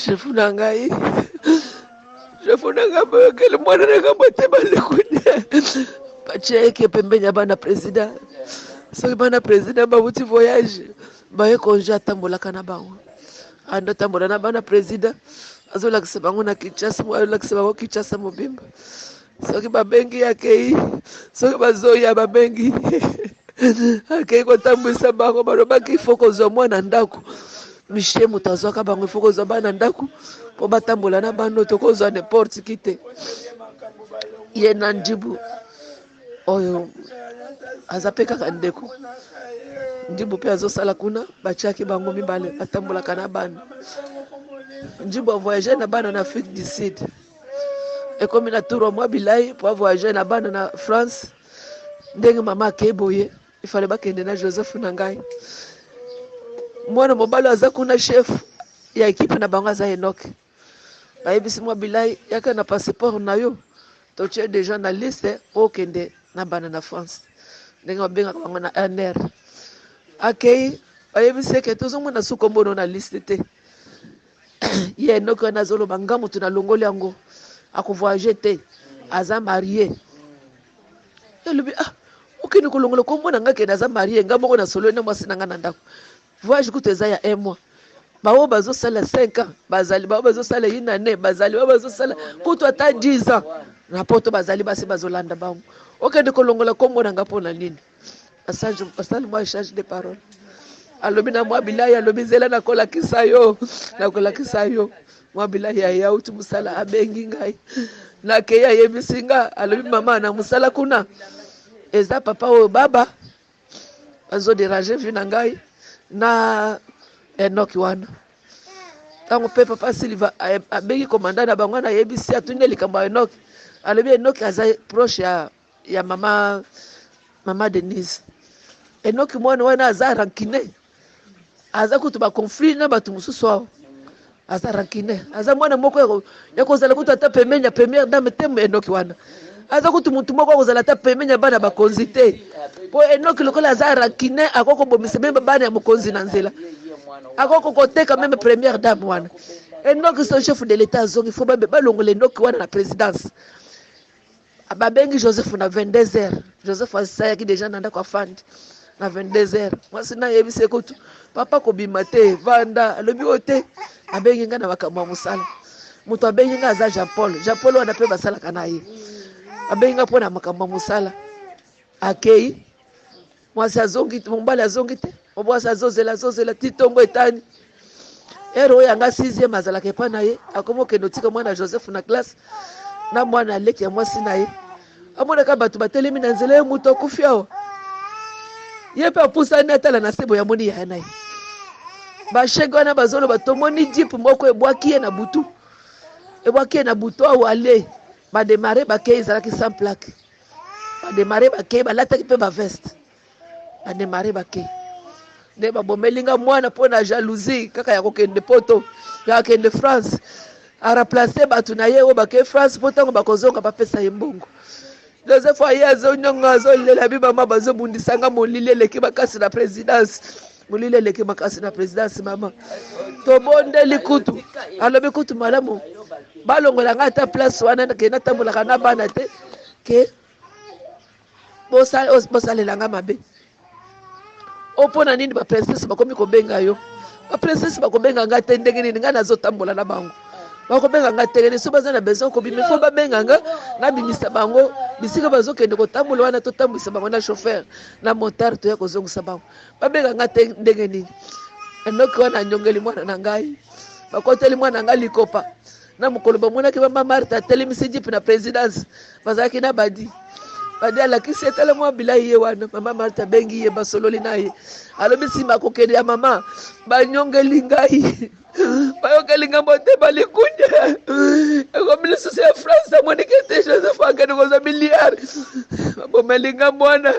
Chef na ngai, chef na ngai boyokeli mwana na ngai motema likunya. Batie eke pembeni ya bana president. Soki bana president bawuti voyage, baye congé atambolaka na bango. Ando atambola na bana president, azolakisa bango na Kinshasa, azolakisa bango Kinshasa mobimba. Soki babengi akei, soki bazoya babengi akei kotambwisa bango. Balobaki ifo kozwa mwana ndako, Michel moto azwaka bango, ifo kozwa bana ndako mpo batambola na bano, tokozwa n'importe qui te. Ye na Ndibu oyo aza mpe kaka ndeko Ndibu mpe azosala kuna, batiaki bango mibale batambolaka na bana. Ndibu avoyage na bana na Afrique du Sud, ekomi na tour ya mwa bilai mpo avoyage na bana na France. Ndenge mama akei boye, ifale bakende na Joseph na ngai. Mwana mobali aza kuna, chef ya ekipe na bango aza Enoch. Bayebisi mwa bilai, yaka na passeport na yo, totie deja na liste mpo okende na bana na France, ndenge babengaka bango na ANR. Akei, bayebisi eke tozomona su kombono na liste te. Ye Enoki wana azoloba, nga moto nalongoli yango, akovoyage te, aza marie. Elobi, ah, okende kolongola kombo na nga kende, aza marie, nga moko nasololi na mwasi na nga na ndako. Voyage kutu eza ya un mois, baoyo bazosala 5 ans bazali, baoyo bazosala une année bazali, baoyo bazosala kutu ata 10 ans na poto bazali, basi bazolanda bango. Okende kolongola kombo na nga mpo na nini? Asali mwa échange de parole, alobi na mwa bilai, alobi nzela nakolakisa yo, nakolakisa yo. Mwa bilai aye auti mosala, abengi ngai, nakei, ayebisi nga, alobi mama na mosala kuna eza papa oyo baba bazoderange vie na ngai na Enoki wana. Ntango mpe papa Silva abengi komanda na bango wana, ayebisi, atuni likambo ya Enoki, alobi Enoki aza proche ya mama Denise. Enoki mwana wana aza rancune, aza kutu ba conflit na bato mosusu awa, aza rancune, aza mwana moko ya kozala kutu ata pembeni ya première dame te. Enoki wana aza kutu mutu moko akozala ata pembeni ya bana bakonzi te, po Enoki lokola aza rancune, akoki kobomisa meme bana ya mokonzi na nzela, akoki koteka meme première dame wana. Enoki, son chef de l'État azongi, fo balongola Enoki wana na présidence. Babengi Joseph na 22 heures. Joseph asayaki deja na ndako, afandi na 22 heures. Mwasi nayebisi kutu, papa kobima te, vanda. Alobi oyo te, abengi ngai na makambo ya mosala. Moto abengi ngai aza Jean Paul. Jean Paul wana mpe basalaka na ye, abengi ngai mpo na makambo ya mosala. Akei, mwasi azongi, mobali azongi te. Mwasi azozela, azozela ti ntongo etani. Heure oyo yanga sixième azalaka epa na ye, akomi okende otika mwana Joseph na classe na mwana aleki ya mwasi na ye. Amonaka bato batelemi na nzela, ye moto akufi awa. Ye mpe apusani atala na se boye, amoni yaya na ye. Bashege wana bazoloba, tomoni jeep moko ebwaki ye na butu, ebwaki ye na butu awa. Ale bademare, bakei, ezalaki sans plaque. Bademare, bakei, balataki mpe baveste, bademare, bakei. Nde babomeli nga mwana mpo na jalousie kaka ya kokende poto, ya kokende France, aremplace bato na ye oyo bakei France, mpo ntango bakozonga bapesa ye mbongo. Joseph aye, azonyonga, azolela, bi mama bazobundisa nga, molili eleki makasi na présidence, molili eleki makasi na présidence. Mama tobondeli kutu, alobi kutu malamu balongola nga ata place wana, ke natambolaka na bana te, ke bosalela nga mabe. O mpo na nini baprincesse bakomi kobenga yo? Baprincesse bakobenga nga te ndenge nini? Ngai nazotambola na bango, bakobenga nga te nini? So baza na besoin kobima, fo babenga nga, nabimisa bango bisika bazokende kotambola wana, totambwisa bango na chauffeur na motard, toya kozongisa bango. Babenga nga te ndenge nini? Enoki wana anyongeli mwana na ngai, bakoteli mwana ngai likopa. Na mokolo bamonaki mama Marthe atelemisi jeep na présidence, bazalaki na badi badi, alakisi etala mwa bilai ye wana. Mama Marthe abengi ye, basololi na ye, alobi nsima akokende ya mama, banyongeli ngai, bayokeli ngai motema likunya. Ekomi lisusu ya France, amoniki ete Joseph akende kozwa milliard. Babomeli nga mwana,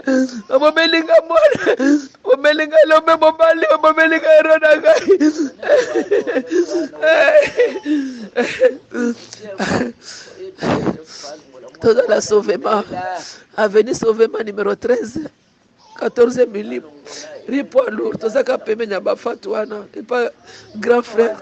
babomeli nga mwana, babomeli nga elombe mobali, babomeli nga ero na ngai. Toza na Sauvement, avenue Sauvement numéro 13, 14 millim, rue Poids Lourd. Tozaka pembeni ya bafatu wana epa grand frère.